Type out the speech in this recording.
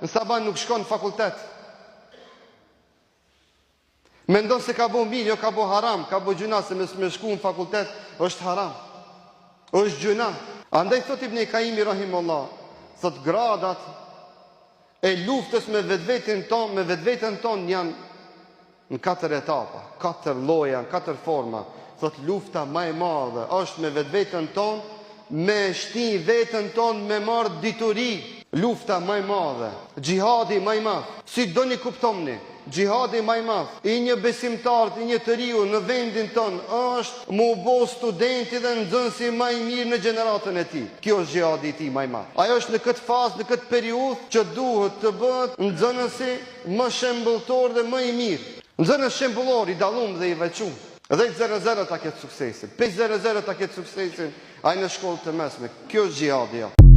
Në sabah nuk shkon në fakultet. Mendon se ka bo mirë, jo ka bo haram, ka bo gjynah se me, me shku në fakultet është haram. Është gjynah. Andaj thot Ibn Kajimi rahimullah, thot gradat e luftës me vetveten tonë, me vetveten tonë janë në katër etapa, katër lloje, në katër forma. Thot lufta ma e madhe është me vetveten tonë, me shti veten tonë me marr dituri. Lufta ma e madhe, xhihadi ma i madh. Si doni kuptomni, Xhihadi ma i madh i një besimtarit, i një të riu në vendin tonë është m'u bo studenti dhe nxënësi ma i mirë në gjeneratën e tij. Kjo është xhihadi i tij ma i madh. Ajo është në këtë fazë, në këtë periudhë që duhet të bëhet nxënësi më shembulltor dhe më i mirë. Nxënës shembullor, i dallum dhe i veçum. 10,00 ta ketë suksesin, 5,00 ta ketë suksesin ai në shkollë të mesme. Kjo është xhihadi jot.